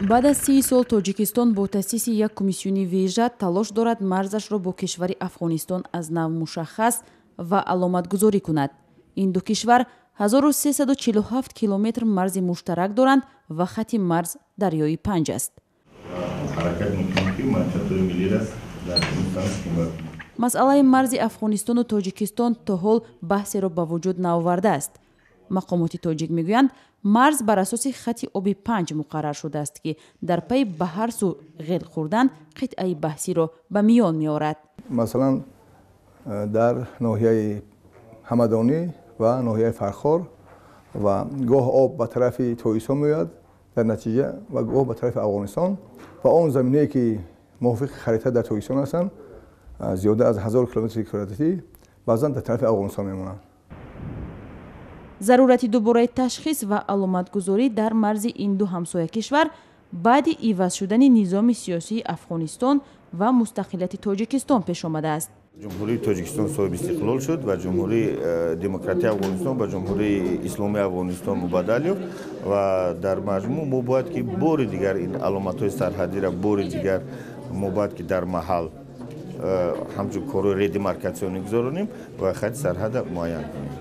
Баъд аз 30 сол Тоҷикистон бо таъсиси як комиссиони вижа талош дорад марзашро бо кишвари Афғонистон аз нав мушаххас ва аломатгузорӣ кунад. Ин ду кишвар 1347 километр марзи муштарак доранд ва хати марз дарёи Панҷ аст. Ҳаракат мекунем, ки манфиатҳои миллиро дар ин самт ҳимоя кунем. Масъалаи марзи Афғонистону Тоҷикистон то ҳол баҳсеро ба вуҷуд наовардааст. Мақомоти тоҷик мегӯянд, марз бар асоси хати оби Панҷ муқаррар шудааст, ки дар пайи ба ҳар сӯ ғел хӯрдан қитъаи баҳсиро ба миён меорад. Масалан, дар ноҳияи Ҳамадонӣ ва ноҳияи Фархор ва гоҳ об ба тарафи Тоҷикистон меояд, дар натиҷа ва гоҳ ба тарафи Афғонистон, ва он заминае, ки мувофиқи харита дар Тоҷикистон ҳастанд, зиёда аз 1000 километри квадратӣ, баъзан дар тарафи Афғонистон мемонанд. Зарурати дубораи ташхис ва аломатгузорӣ дар марзи ин ду ҳамсоя кишвар баъди иваз шудани низоми сиёсии Афғонистон ва мустақилияти Тоҷикистон пеш омадааст. Ҷумҳурии Тоҷикистон соҳиби истиқлол шуд ва Ҷумҳурии Демократии Афғонистон ба Ҷумҳурии Исломии Афғонистон мубаддал ёфт ва дар маҷмӯъ мо бояд ки бори дигар ин аломатҳои сарҳадиро бори дигар мо бояд ки дар маҳал ҳамчун корҳои редемаркатсионӣ гузаронем ва хати сарҳада муайян кунем.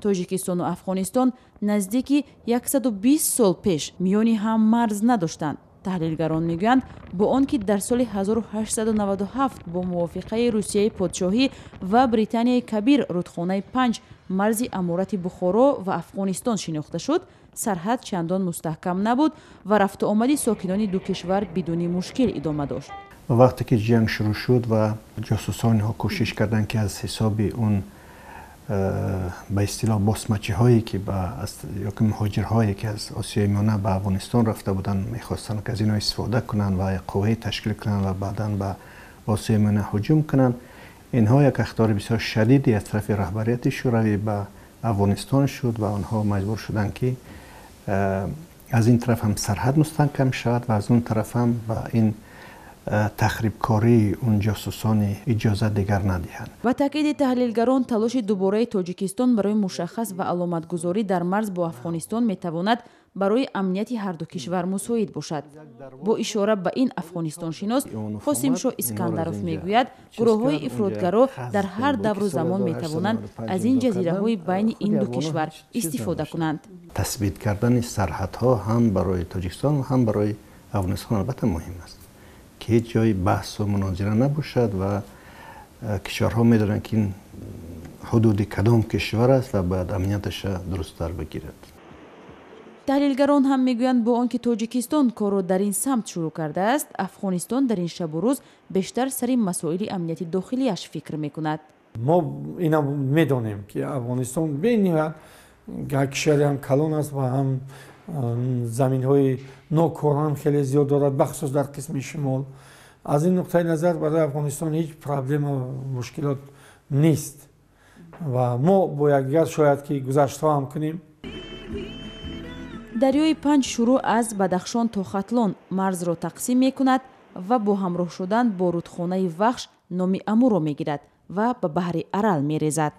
Тоҷикистону Афғонистон наздики 120 сол пеш миёни ҳам марз надоштанд. Таҳлилгарон мегӯянд, бо он ки дар соли 1897 бо мувофиқаи Русияи подшоҳӣ ва Британияи Кабир рудхонаи Панҷ марзи Аморати Бухоро ва Афғонистон шинохта шуд, сарҳад чандон мустаҳкам набуд ва рафтуомади сокинони ду кишвар бидуни мушкил идома дошт. Вақте ки ҷанг шурӯъ шуд ва ҷосусонҳо кӯшиш карданд, ки аз ҳисоби он ба истилоҳ босмачиҳое, ки ёки муҳоҷирҳое, ки аз Осиёи Миёна ба Афғонистон рафта буданд, мехостанд, ки аз инҳо истифода кунанд ва қуввае ташкил кунанд ва баъдан ба Осиёи Миёна ҳуҷум кунанд. Инҳо як ахтори бисёр шадиде аз тарафи раҳбарияти Шӯравӣ ба Афғонистон шуд ва онҳо маҷбур шуданд, ки аз ин тараф ҳам сарҳад мустаҳкам шавад ва аз он тараф ҳам ба ин тахрибкории он ҷосусони иҷоза дигар надиҳанд. Ба таъкиди таҳлилгарон, талоши дубораи Тоҷикистон барои мушаххас ва аломатгузорӣ дар марз бо Афғонистон метавонад барои амнияти ҳарду кишвар мусоид бошад. Бо ишора ба ин афғонистоншинос Қосимшо Искандаров мегӯяд, гурӯҳҳои ифротгаро дар ҳар давру замон метавонанд аз ин ҷазираҳои байни ин ду кишвар истифода кунанд. Тасбит кардани сарҳадҳо ҳам барои Тоҷикистон, ҳам барои Афғонистон албатта муҳим аст, ки ҳеҷ ҷои баҳсу мунозира набошад ва кишварҳо медонанд, ки ин ҳудуди кадом кишвар аст ва бояд амнияташа дурусттар бигирад. Таҳлилгарон ҳам мегӯянд, бо он ки Тоҷикистон корро дар ин самт шурӯъ кардааст, Афғонистон дар ин шабу рӯз бештар сари масоили амнияти дохилиаш фикр мекунад. Мо ина медонем, ки Афғонистон бениҳоят як кишвари ҳам калон аст ва ҳам заминҳои нокорам хеле зиёд дорад, бахусус дар қисми шимол. Аз ин нуқтаи назар барои Афғонистон ҳеҷ проблема, мушкилот нест ва мо бо якдигар шояд ки гузаштҳо ҳам кунем. Дарёи Панҷ шурӯъ аз Бадахшон то Хатлон марзро тақсим мекунад ва бо ҳамроҳ шудан бо рудхонаи Вахш номи Амуро мегирад ва ба баҳри Арал мерезад.